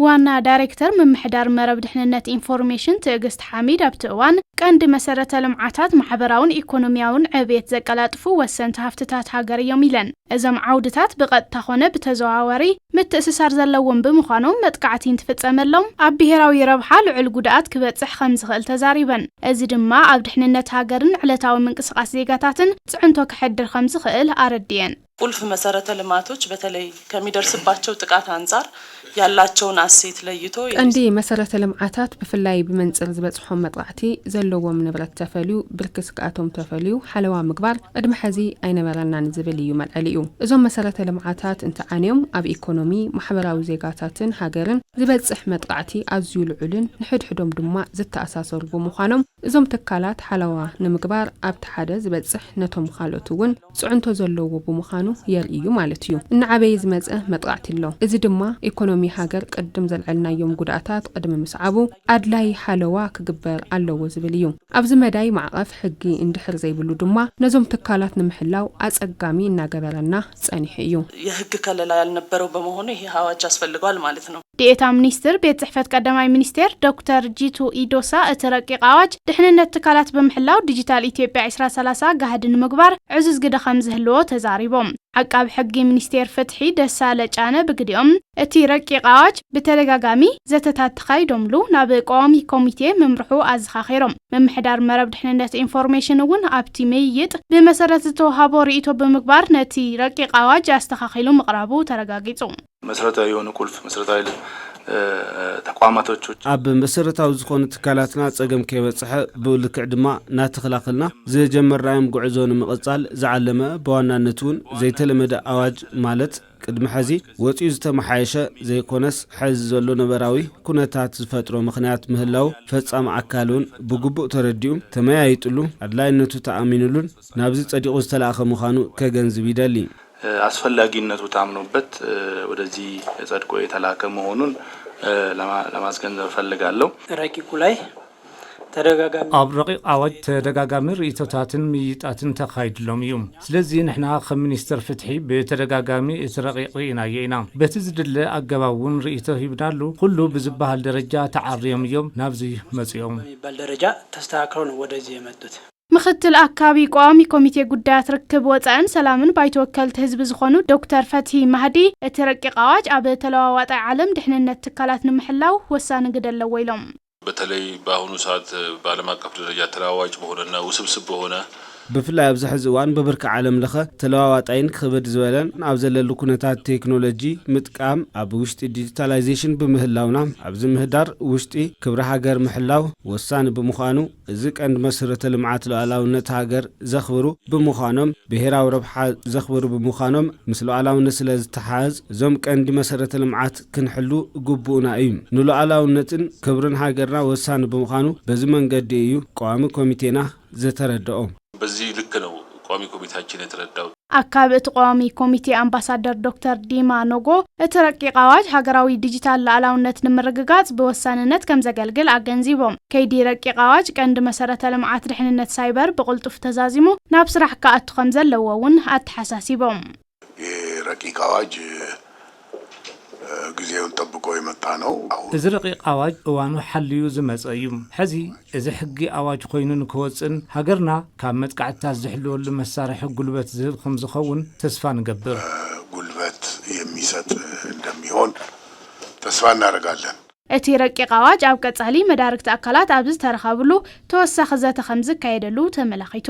ዋና ዳይሬክተር ምምሕዳር መረብ ድሕንነት ኢንፎርሜሽን ትዕግስት ሓሚድ ኣብቲ እዋን፣ ቀንዲ መሰረተ ልምዓታት ማሕበራውን ኢኮኖሚያውን ዕብየት ዘቀላጥፉ ወሰንቲ ሃፍትታት ሃገር እዮም ኢለን። እዞም ዓውድታት ብቐጥታ ኮነ ብተዘዋዋሪ ምትእስሳር ዘለዎም ብምዃኖም መጥቃዕቲ እንትፍጸመሎም ኣብ ብሄራዊ ረብሓ ልዑል ጉድኣት ክበጽሕ ከም ዝኽእል ተዛሪበን። እዚ ድማ ኣብ ድሕንነት ሃገርን ዕለታዊ ምንቅስቓስ ዜጋታትን ጽዕንቶ ከሕድር ከም ዝኽእል ኣረድየን። ቁልፍ መሰረተ ልማቶች በተለይ ከሚደርስባቸው ጥቃት አንጻር ያላቸውን አሴት ለይቶ ቀንዲ መሰረተ ልምዓታት ብፍላይ ብመንጽር ዝበጽሖም መጥቃዕቲ ዘለዎም ንብረት ተፈልዩ ብርኪ ስግኣቶም ተፈልዩ ሓለዋ ምግባር ቅድሚ ሐዚ ኣይነበረናን ዝብል እዩ መልዐሊኡ። እዞም መሰረተ ልምዓታት እንተዓንዮም ኣብ ኢኮኖሚ፣ ማሕበራዊ ዜጋታትን ሃገርን ዝበጽሕ መጥቃዕቲ ኣዝዩ ልዑልን ንሕድሕዶም ድማ ዝተኣሳሰሩ ብምዃኖም እዞም ትካላት ሓለዋ ንምግባር ኣብቲ ሓደ ዝበጽሕ ነቶም ካልኦት እውን ጽዕንቶ ዘለዎ ብምዃኑ የርኢ እዩ ማለት እዩ። እናዓበየ ዝመጸ መጥቃዕቲ ኣሎ። እዚ ድማ ኢኮኖሚ ሃገር ቅድም ዘልዐልናዮም ጉድኣታት ቅድሚ ምስዓቡ ኣድላይ ሓለዋ ክግበር ኣለዎ ዝብል እዩ። ኣብዚ መዳይ ማዕቐፍ ሕጊ እንድሕር ዘይብሉ ድማ ነዞም ትካላት ንምሕላው ኣጸጋሚ እናገበረና ጸኒሑ እዩ። የህግ ከለላ ያልነበረው በመሆኑ ይሄ አዋጅ አስፈልገዋል ማለት ነው። ዲኤታ ሚኒስትር ቤት ጽሕፈት ቀዳማይ ሚኒስቴር ዶክተር ጂቱ ኢዶሳ እቲ ረቂቕ ኣዋጅ ድሕንነት ትካላት ብምሕላው ዲጂታል ኢትዮጵያ ዕስራ ሰላሳ ጋህዲ ንምግባር ዕዙዝ ግደ ከም ዝህልዎ ተዛሪቦም። ዓቃቢ ሕጊ ሚኒስቴር ፍትሒ ደሳለ ጫነ ብግዲኦም፣ እቲ ረቂቕ ኣዋጅ ብተደጋጋሚ ዘተታት ተኻይዶምሉ ናብ ቀዋሚ ኮሚቴ ምምርሑ ኣዘኻኺሮም። ምምሕዳር መረብ ድሕንነት ኢንፎርሜሽን እውን ኣብቲ ምይይጥ ብመሰረት ዝተውሃቦ ርእይቶ ብምግባር ነቲ ረቂቕ ኣዋጅ ኣስተኻኺሉ ምቕራቡ ተረጋጊጹ። መሰረታዊ የሆኑ ቁልፍ መሰረታዊ ተቋማቶች ኣብ መሰረታዊ ዝኾኑ ትካላትና ጸገም ከይበጽሐ ብልክዕ ድማ እናተኸላኸልና ዝጀመርናዮም ጉዕዞ ንምቕጻል ዝዓለመ ብዋናነት እውን ዘይተለመደ ኣዋጅ ማለት ቅድሚ ሐዚ ወጺኡ ዝተመሓየሸ ዘይኮነስ ሐዚ ዘሎ ነበራዊ ኩነታት ዝፈጥሮ ምኽንያት ምህላው ፈጻሚ ኣካል እውን ብግቡእ ተረዲኡ ተመያይጥሉ ኣድላይነቱ ተኣሚኑሉን ናብዚ ጸዲቑ ዝተላእኸ ምዃኑ ከገንዝብ ይደሊ። አስፈላጊነቱ ታምኖበት ወደዚህ ጸድቆ የተላከ መሆኑን ለማስገንዘብ እፈልጋለሁ። ረቂቁ ላይ ተደጋጋሚ ኣብ ረቂቕ ኣዋጅ ተደጋጋሚ ርእይቶታትን ምይይጣትን ተኻይድሎም እዩ። ስለዚ ንሕና ከም ሚኒስትር ፍትሒ ብተደጋጋሚ እቲ ረቂቕ ርኢናዮ ኢና። በቲ ዝድለ ኣገባብ እውን ርእይቶ ሂብናሉ። ኩሉ ብዝበሃል ደረጃ ተዓርዮም እዮም ናብዚ መጺኦም። በሚባል ደረጃ ተስተካክሎ ነው ወደዚህ የመጡት። ምኽትል ኣካቢ ቋሚ ኮሚቴ ጉዳያት ርክብ ወጻእን ሰላምን ባይቶ ወከልቲ ህዝቢ ዝኾኑ ዶክተር ፈትሂ ማህዲ፣ እቲ ረቂቕ ኣዋጅ ኣብ ተለዋዋጣይ ዓለም ድሕንነት ትካላት ንምሕላው ወሳኒ ግደ ኣለዎ ኢሎም። በተለይ በአሁኑ ሰዓት በዓለም አቀፍ ደረጃ ተለዋዋጭ በሆነና ውስብስብ በሆነ ብፍላይ ኣብዚ ሕዚ እዋን ብብርኪ ዓለም ለኸ ተለዋዋጣይን ክብድ ዝበለን ኣብ ዘለሉ ኩነታት ቴክኖሎጂ ምጥቃም ኣብ ውሽጢ ዲጂታላይዜሽን ብምህላውና ኣብዚ ምህዳር ውሽጢ ክብሪ ሃገር ምሕላው ወሳኒ ብምዃኑ እዚ ቀንዲ መሰረተ ልምዓት ሉዓላውነት ሃገር ዘኽብሩ ብምዃኖም ብሄራዊ ረብሓ ዘኽብሩ ብምዃኖም ምስ ሉዓላውነት ስለ ዝተሓዝ እዞም ቀንዲ መሰረተ ልምዓት ክንሕሉ ግቡእና እዩ። ንሉዓላውነትን ክብርን ሃገርና ወሳኒ ብምዃኑ በዚ መንገዲ እዩ ቀዋሚ ኮሚቴና ዝተረድኦ። በዚህ ልክ ነው ቋሚ ኮሚቴያችን የተረዳው። ኣካቢ እቲ ቀዋሚ ኮሚቴ ኣምባሳደር ዶክተር ዲማ ኖጎ፣ እቲ ረቂቕ ኣዋጅ ሃገራዊ ዲጂታል ሉዓላውነት ንምርግጋጽ ብወሳንነት ከም ዘገልግል ኣገንዚቦም። ከይዲ ረቂቕ ኣዋጅ ቀንዲ መሰረተ ልምዓት ድሕንነት ሳይበር ብቕልጡፍ ተዛዚሙ ናብ ስራሕ ክኣቱ ከም ዘለዎ እውን ኣተሓሳሲቦም። ይህ ረቂቅ አዋጅ ጊዜውን ጠብቆ የመጣ ነው። አሁን እዚ ረቂቕ ኣዋጅ እዋኑ ሓልዩ ዝመጸ እዩ። ሕዚ እዚ ሕጊ ኣዋጅ ኮይኑ ንክወጽእን ሃገርና ካብ መጥቃዕትታት ዝሕልወሉ መሳርሒ ጉልበት ዝህብ ከም ዝኸውን ተስፋ ንገብር። ጉልበት የሚሰጥ እንደሚሆን ተስፋ እናደርጋለን። እቲ ረቂቕ ኣዋጅ ኣብ ቀጻሊ መዳርግቲ ኣካላት ኣብ ዝተረኸብሉ ተወሳኺ ዘተ ከም ዝካየደሉ ተመላኺቱ።